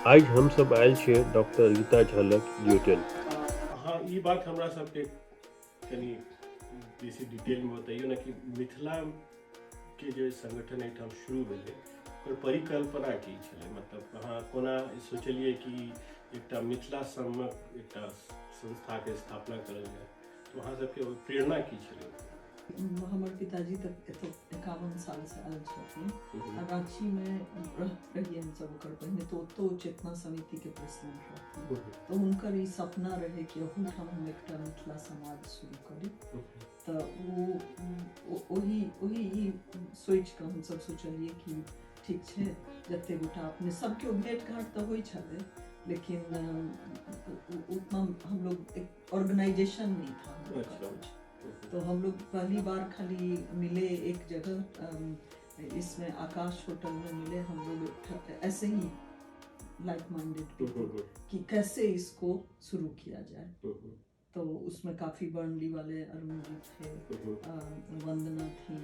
आइ हमसभ आयल छियै डॉक्टर रीता झा लग न्यूटन। अहाँ ई बात हमरा सबके कनि बेसी डिटेलमे बतैयौ ने कि मिथिलाके जे संगठन एहिठाम शुरू भेलै ओकर परिकल्पना की छलै, मतलब अहाँ कोना सोचलियै कि एकटा मिथिला सम्मक एकटा संस्थाके स्थापना करल जाय, तऽ अहाँ सबके प्रेरणा की छलै? हमर पिताजी तऽ एतऽ 51 सालसँ आयल छथिन आ राँचीमे रहियै हमसब ओकर पहिने, तऽ ओतौ चेतना समितिके प्रेसिडेंट रहथिन, तऽ हुनकर ई सपना रहै कि अहूठाम हम एकटा मिथिला समाज शुरू करी। तऽ ओ ओही ओही ई सोचिकऽ हमसब सोचलियै कि ठीक छै, जते गोटा अपने सब केओ भेंट घाट तऽ होइ छलै, लेकिन उतना हम लोग एक ऑर्गेनाइजेशन नहीं था हम लोग का कुछ। तो हम लोग पहली बार खाली मिले एक जगह, इसमें आकाश होटल में मिले हम लोग, ऐसे ही लाइक माइंडेड पीपल, कि कैसे इसको शुरू किया जाए। तो उसमें काफ़ी बर्नली वाले अरुण जी थे, वंदना थी,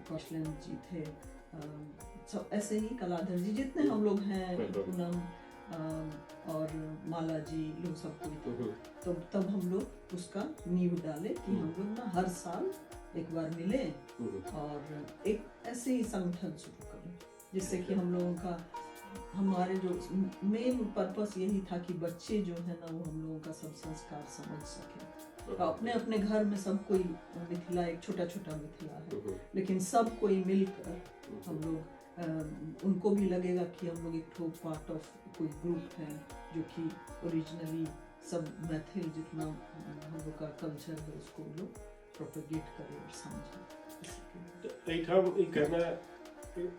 कौशलेंद्र जी थे, सब ऐसे ही कलाधर जी, जितने हम लोग हैं, पूनम और माला जी लोग सब कोई थे। तो तब हम लोग उसका नींव डाले कि हम लोग ना हर साल एक बार मिले और एक ऐसे ही संगठन शुरू करें, जिससे कि हम लोगों का, हमारे जो मेन पर्पस यही था कि बच्चे जो है ना वो हम लोगों का सब संस्कार समझ सके। तो अपने अपने घर में सब कोई मिथिला, एक छोटा छोटा मिथिला है, लेकिन सब कोई मिलकर हम लोग, उनको भी लगेगा कि हम लोग एक ठो पार्ट ऑफ कोई ग्रुप है जो कि ओरिजिनली सब मैथिल जितना हम लोग का कल्चर है उसको लोग प्रोपेगेट करे और समझे। तऽ एहिठाम ई कहना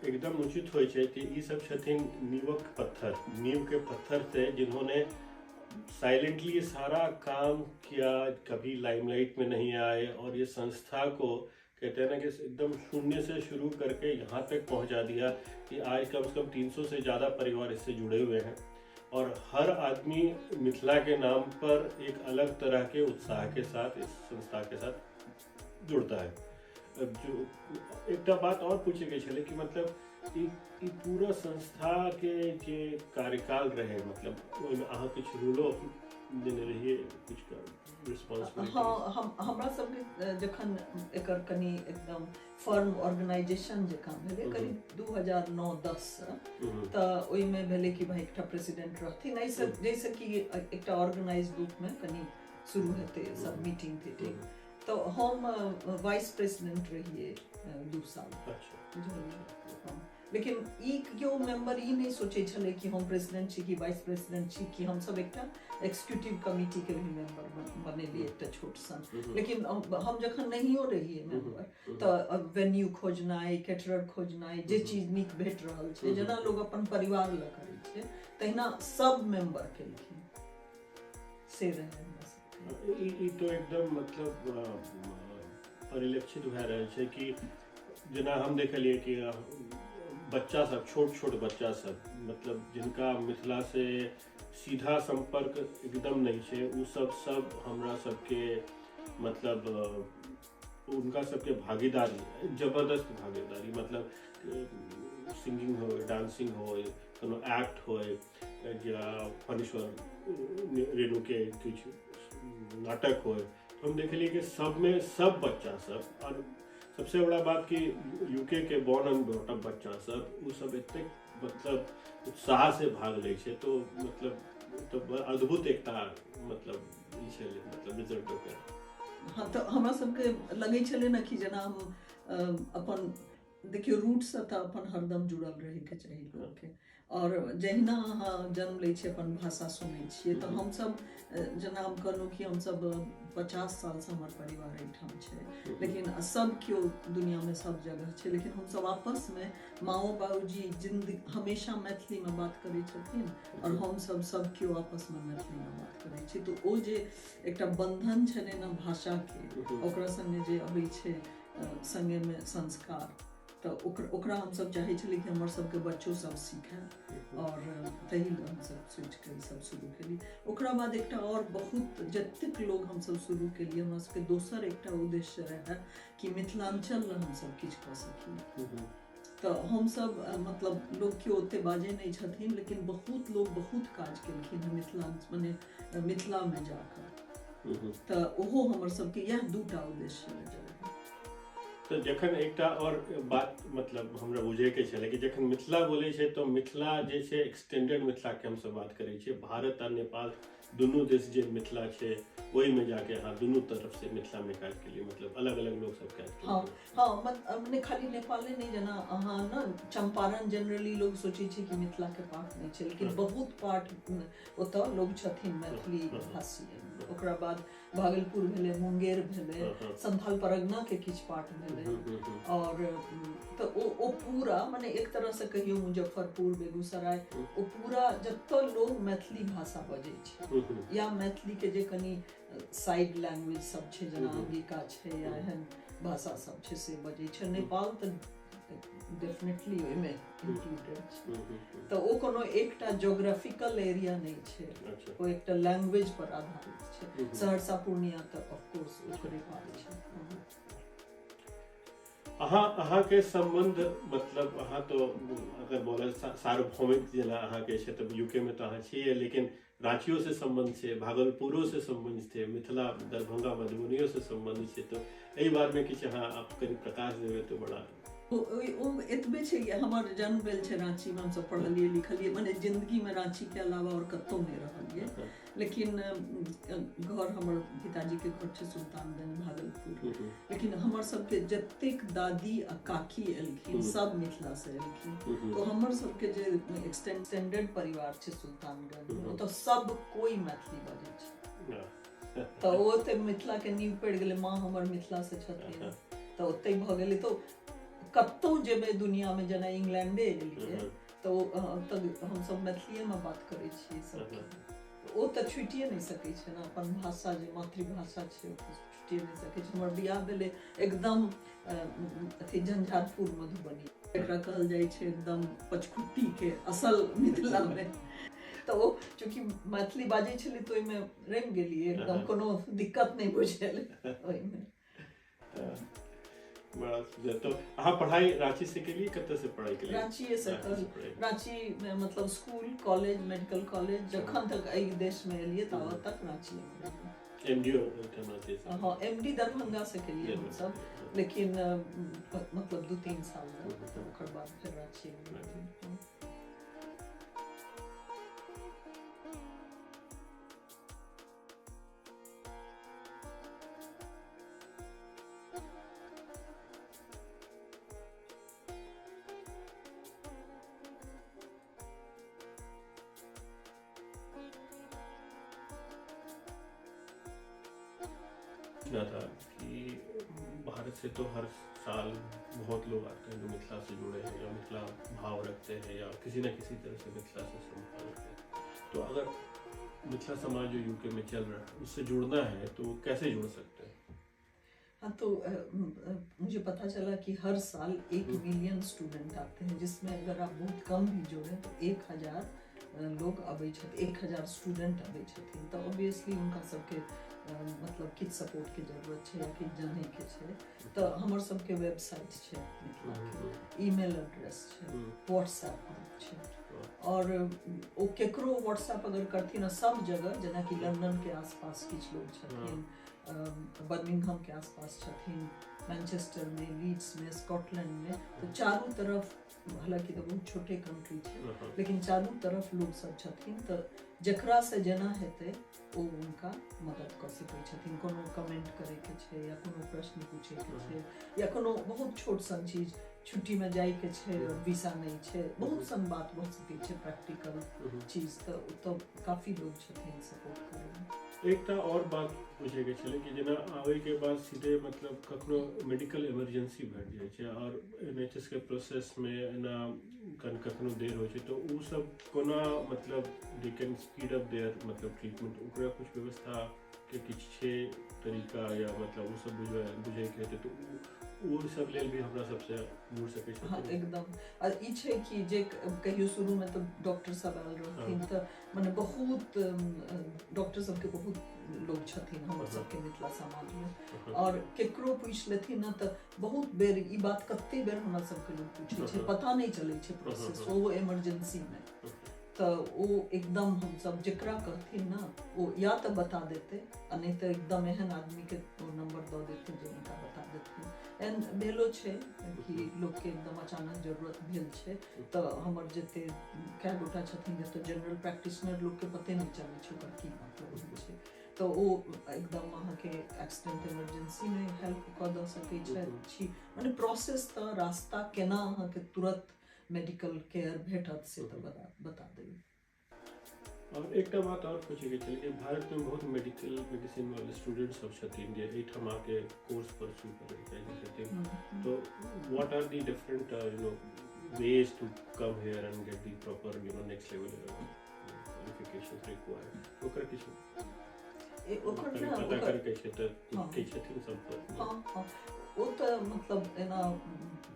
एकदम उचित होइ छै कि ई सब छथिन नींवक पत्थर, नींव के पत्थर थे जिन्होंने साइलेंटली सारा काम किया, कभी लाइमलाइट में नहीं आए और ये संस्था को कहते हैं ना कि एकदम शून्य से शुरू करके यहाँ तक पहुँचा दिया कि आज कम से कम 300 से ज़्यादा परिवार इससे जुड़े हुए हैं और हर आदमी मिथिला के नाम पर एक अलग तरह के उत्साह के साथ इस संस्था के साथ जुड़ता है। अब जो एकटा बात और पूछे के छलै कि मतलब ई ई पूरा संस्था के जे कार्यकाल रहे, मतलब ओहिमे अहाँ किछु रोलो देने रहियै, किछु रिस्पॉन्सिबिलिटी? हाँ, हम हमरा सबके जखन एकर कनि एकदम फर्म ऑर्गेनाइजेशन जकाँ भेलै करीब 2009-10, तऽ ओहिमे भेलै कि भाई एकटा प्रेसिडेंट रहथिन, एहिसँ जाहिसँ कि एकटा ऑर्गेनाइज रूपमे कनि शुरू हेतै सब मीटिंग तीटिंग। तऽ हम वाइस प्रेसिडेंट रहियै 2 साल। बुझलियै? हँ। लेकिन ई केओ मेंबर ई नहि सोचै छलै कि हम प्रेसिडेंट छी कि वाइस प्रेसिडेंट छी, कि हमसब एकटा एक्जीक्यूटिव कमिटी के भी मेंबर बनेलियै एकटा छोट सन। लेकिन हम जखन नहियो रहियै मेंबर तऽ वेन्यू खोजनाइ, कैटरर खोजनाइ, जे चीज नीक भेट रहल छै, जेना लोग अपन परिवार लए करै छै तहिना सब मेंबर केलखिन, से रहै हमरा सबके। ई तो एकदम मतलब परिलक्षित भए रहल छै कि जेना हम देखलियै कि बच्चा सब, छोट छोट बच्चा सब, मतलब जिनका मिथिला से सीधा संपर्क एकदम नहीं छै, उ सब सब हमरा सबके मतलब उनका सबके भागीदारी, जबरदस्त भागीदारी, मतलब सिंगिंग हो, डांसिंग हो, कोनो एक्ट हो या फणीश्वर रेणु के किछु नाटक हो, हम देखलिए कि सब में सब बच्चा सब, और सबसे बड़ा बात कि यूके के बॉर्न एंड ब्रॉट अप बच्चा सब, उ सब एतेक मतलब उत्साह से भाग लै छै, तो मतलब तो अद्भुत एकटा मतलब ई छलै, मतलब रिजल्ट ओकर। हाँ, तऽ हमरा सबके लगै छलै ने कि जेना हम अपन देखियौ रूटसँ तऽ अपन हरदम जुड़ल रहैके चाही लोकके, और जहिना अहाँ जन्म लै छियै अपन भाषा सुनै छियै। तऽ हमसब जेना हम कहलहुँ कि हमसब 50 सालसँ हमर परिवार एहिठाम छै, लेकिन सब केओ दुनियामे सब जगह छै, लेकिन हमसब आपसमे माओ बाबूजी जिन्दगी हमेशा मैथिलीमे बात करै छथिन और हमसब सब केओ आपसमे मैथिलीमे बात करै छी। तऽ ओ जे एकटा बंधन छलै ने भाषाके, ओकरा संगे जे अबै छै संगेमे संस्कार, तऽ ओकरा हमसब चाहै छलियै कि हमर सबके बच्चो सब सीखै और ताहि लए हमसब सोचिके ई सब शुरू केलियै। ओकरा बाद एकटा और बहुत जतेक लोग हमसब शुरू केलियै, हमरा सबके दोसर एकटा उद्देश्य रहै कि मिथिलांचल लए हमसब किछु कऽ सकी। तऽ हमसभ मतलब लोक केओ ओते बाजै नहि छथिन, लेकिन बहुत लोक बहुत काज केलखिन हँ मिथिला मने मिथिलामे जाकऽ। तऽ ओहो हमर सबके इएह दूटा उद्देश्य छलै जायके। तऽ जखन एकटा आओर बात मतलब हमरा बुझैके छलै कि जखन मिथिला बोलै छै तऽ मिथिला जे छै एक्सटेंडेड मिथिलाके हमसब बात करै छियै, भारत आ नेपाल दुनू देश जे मिथिला छै ओहिमे जाके अहाँ दुनू तरफ से मिथिलामे काज केलियै, मतलब अलग अलग लोक सब काज केलियै। हँ, मने खाली नेपाले नहि, जेना अहाँ ने चम्पारण जनरली लोग सोचै छै कि मिथिलाके पार्ट नहि छै, लेकिन बहुत पार्ट ओतऽ लोग छथिन मैथिली भाषी। ओकरा बाद भागलपुर भेलै, मुंगेर भेलै, संथाल परगना के किछु पार्ट भेलै, और तऽ ओ पूरा मने एक तरह से कहियो मुजफ्फरपुर, बेगूसराय, ओ पूरा जतऽ लोग मैथिली भाषा बजै छै या मैथिली के जे कनि साइड लैंग्वेज सब छै, जेना अंगिका छै या एहन भाषा सब छै से बजै छै। नेपाल तऽ डेफिनेटली ओहिमे इंक्लूडेड छै। तऽ ओ कोनो एकटा जोग्राफिकल एरिया नहि छै, ओ एकटा लैंग्वेज पर आधारित छै। सहरसा पूर्णिया तऽ ऑफकोर्स ओकरे पार्ट छै। अहाँके सम्बन्ध मतलब अहाँ तो अगर बोलल सार्वभौमिक जेना अहाँके छै तऽ यूके में तऽ अहाँ छियै, लेकिन राँचियो से सम्बन्ध छै, भागलपुरो से सम्बन्ध छै, मिथिला दरभंगा मधुबनियो से सम्बन्ध छै, तऽ एहि बारेमे किछु अहाँ कनि प्रकाश देबै तऽ बड़ा। ओ एतबे छै कि हमर जन्म भेल छै राँचीमे, हमसब पढ़लियै लिखलियै, मने जिन्दगीमे राँचीके अलावा आओर कतहु नहि रहलियै, लेकिन घर हमर पिताजीके घर छै सुल्तानगंज भागलपुर, लेकिन हमर सबके जतेक दादी आ काकी एलखिन सब मिथिलासँ एलखिन। तो हमर सबके जे एक्सटेंडेड परिवार छै सुल्तानगंज, ओतऽ सब कोइ मैथिली बजै छै, तऽ ओ तऽ मिथिलाके नींव पड़ि गेलै। माँ हमर मिथिलासँ छथिन तऽ ओतहि भऽ गेलै। तऽ कतहु जेबै दुनियामे, जेना इंग्लैंडे एलियै तऽ हमसब मैथिलीएमे बात करै छियै सबके, ओ तऽ छुटिए नहि सकै छै ने, अपन भाषा जे मातृभाषा छै ओ तऽ छुटिए नहि सकै छै। हमर बियाह भेलै एकदम अथी झंझारपुर मधुबनी, एकरा कहल जाइ छै एकदम पचखुट्टीके असल मिथिलामे, तऽ ओ चूँकि मैथिली बाजै छलै तऽ ओहिमे रमि गेलियै एकदम, कोनो दिक्कत नहि बुझेलै ओहिमे। बड़ा सुंदर। तो अहाँ पढ़ाई रांची से केलिए, कतऽ से पढ़ाई केलिए? रांचीए से, रांची में मतलब स्कूल कॉलेज मेडिकल कॉलेज, जखन तक एहि देश में एलिए ताबत तक रांची में। एमडीओ रांची से? हाँ, एमडी दरभंगा से केलिए हम सब, लेकिन मतलब 2-3 साल तक, ओकर बाद फिर रांची में। पूछना था कि भारत से तो हर साल बहुत लोग आते हैं जो मिथिला से जुड़े हैं या मिथिला भाव रखते हैं या किसी न किसी तरह से मिथिला से संपर्क रखते हैं, तो अगर मिथिला समाज जो यूके में चल रहा है उससे जुड़ना है तो वो कैसे जुड़ सकते हैं? हाँ, तो मुझे पता चला कि हर साल 1 मिलियन स्टूडेंट आते हैं, जिसमें अगर आप बहुत कम भी जोड़ें तो 1000 लोग अबै छथिन, 1000 स्टूडेंट अबै छथिन। तऽ ऑब्वियसली हुनका सबके मतलब किछु सपोर्टके जरूरत छै या किछु जानैके छै। तऽ हमर सबके वेबसाइट छै मिथिलाके, ईमेल एड्रेस छै, व्हाट्सएप ग्रुप छै, और ओ केकरो व्हाट्सएप अगर करथिन सब जगह, जेनाकि लंदन के आसपास किछु लोग छथिन, बर्मिंघम के आसपास छथिन, मैनचेस्टर में, लीड्स में, स्कॉटलैंड में, तो चारू तरफ, हालांकि तो बहुत छोटे कंट्री छै लेकिन चारू तरफ लोग सब छथिन, तऽ जकरा से जेना हेतै ओ हुनका मदद कऽ सकै छथिन। कोनो कमेंट करैके छै या कोनो प्रश्न पूछैके छै या कोनो बहुत छोट सन चीज, छुट्टीमे जाइके छै और वीसा नहि छै, बहुत सन बात भऽ सकै छै, प्रैक्टिकल चीज, तऽ ओतऽ काफी लोग छथिन सपोर्ट करैमे। एकटा और बात पूछैके छलै कि जेना आबैके बाद सीधे मतलब कखनो मेडिकल इमरजेंसी भेट जाइ छै और एनएचएस के प्रोसेसमे एना कखनो देर होइ छै, तो ओ सब कोना मतलब they can speed up their मतलब ट्रीटमेंट, ओकरा कुछ व्यवस्था के किछु छै तरीका या मतलब ओ सब बुझैके हेतै तऽ ओ सब लेल भी हमरा सबसे जुड़ सकै हँ, छथिन। एकदम। आ ई छै कि जे कहियो शुरूमे तऽ डॉक्टर सब आयल रहथिन, तऽ मने बहुत डॉक्टर सबके बहुत लोग छथिन हमर सबके मिथिला समाजमे, और केकरो पूछि लेथिन ने तऽ बहुत बेर ई बात कते बेर हमरा सबके लोग पूछै छै, पता नहि चलै छै प्रोसेस, ओ इमरजेंसीमे, तऽ ओ एकदम हमसब जकरा कहथिन ने ओ या तऽ बता देतै, आ नहि तऽ एकदम एहन आदमीके ओ नंबर दऽ देथिन जे हुनका बता देथिन। एहन भेलो छै कि लोकके एकदम अचानक जरूरत भेल छै, तऽ हमर जते कए गोटा छथिन जतऽ जनरल प्रैक्टिशनर लोकके पते नहि चलै छै ओकर की मतलब होइ छै, तऽ ओ एकदम अहाँके एक्सीडेंट इमरजेंसीमे हेल्प कऽ दऽ सकै छी। मने प्रोसेस तऽ रास्ता केना अहाँके तुरंत मेडिकल केयर भेटत से तऽ बता देबै। और एकटा बात और पूछैके छलै कि भारतमे बहुत मेडिकल मेडिसिन वाले स्टूडेंट सब छथिन जे एहिठाम आके कोर्स परस्यू करै चाहै छथिन, तो what are the different ways to come here and get the proper next level qualifications required? ओकर किछु ओकर कभी ने पता ओकर करके छै तऽ हँ। के छथिन सम्पर्क? हँ हँ, ओ तऽ मतलब एना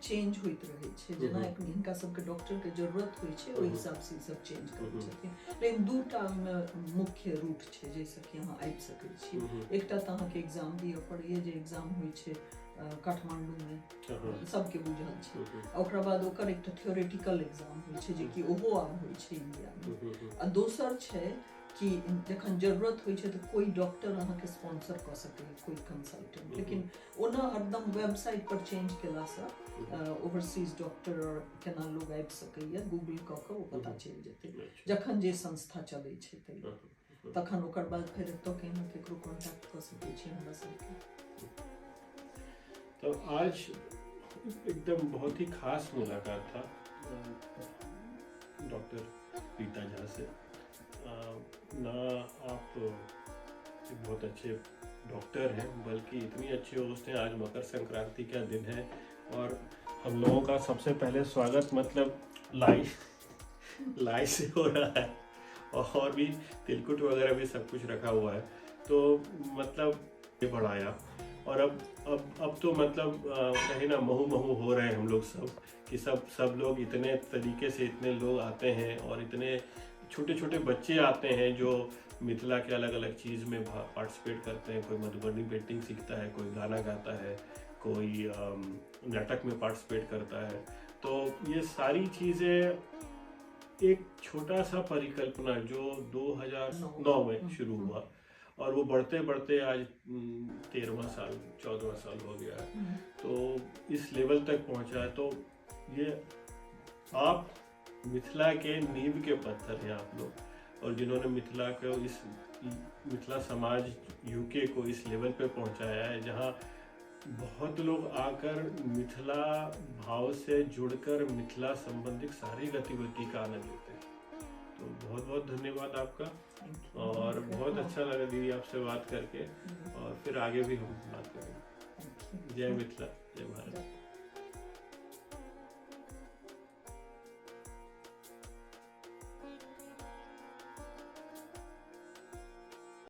चेंज होइत रहै छै, जेना हिनका सबके डॉक्टरके जरूरत होइ छै ओहि हिसाबसँ ई सब चेंज करै छथिन। लेकिन दूटा ओहिमे मुख्य रूट छै जाहिसँ कि अहाँ आबि सकै छी। एकटा तऽ अहाँके एग्जाम दिअ पड़ैए, जे एग्जाम होइ छै काठमांडूमे, सबके बुझल छै। ओकरा बाद ओकर एकटा थियोरेटिकल एग्जाम होइ छै, जेकि ओहो आब होइ छै इंडियामे। आ दोसर छै कि जखन जरूरत होइ छै तऽ कोइ डॉक्टर अहाँके स्पॉन्सर कऽ सकैए, कोइ कंसल्टेंट। लेकिन ओना हरदम वेबसाइट पर चेंज केलासँ ओवरसीज डॉक्टर और केना लोग आबि सकैए, गूगल कऽ कऽ ओ पता चलि जेतै, जखन जे संस्था चलै छै तै तखन। ओकर बाद फेर एतऽ के अहाँ केकरो कॉन्टैक्ट कऽ सकै छी हमरा सबके। तो आज एकदम बहुत ही खास मुलाकात था डॉक्टर रीता झा से। ना आप एक बहुत अच्छे डॉक्टर हैं, बल्कि इतनी अच्छी होस्ट हैं। आज मकर संक्रांति का दिन है और हम लोगों का सबसे पहले स्वागत मतलब लाई लाई से हो रहा है और भी तिलकुट वगैरह भी सब कुछ रखा हुआ है, तो मतलब ये बढ़ाया। और अब तो मतलब कहीं ना महू महू हो रहे हैं हम लोग सब कि सब सब लोग इतने तरीके से, इतने लोग आते हैं और इतने छोटे छोटे बच्चे आते हैं जो मिथिला के अलग अलग चीज़ में पार्टिसिपेट करते हैं। कोई मधुबनी पेंटिंग सीखता है, कोई गाना गाता है, कोई नाटक में पार्टिसिपेट करता है। तो ये सारी चीज़ें एक छोटा सा परिकल्पना जो 2009 में शुरू हुआ और वो बढ़ते बढ़ते आज 13वां साल, 14वां साल हो गया है, तो इस लेवल तक पहुंचा है। तो ये आप मिथिला के नींव के पत्थर हैं आप लोग, और जिन्होंने मिथिला को इस मिथिला समाज यूके को इस लेवल पे पहुंचाया है जहां बहुत लोग आकर मिथिला भाव से जुड़कर मिथिला संबंधित सारी गतिविधि का आनंद लेते हैं। तो बहुत बहुत धन्यवाद आपका Thank you. और बहुत अच्छा लगा दीदी आपसे बात करके और फिर आगे भी हम बात करेंगे। Thank you. जय मिथिला, जय भारत।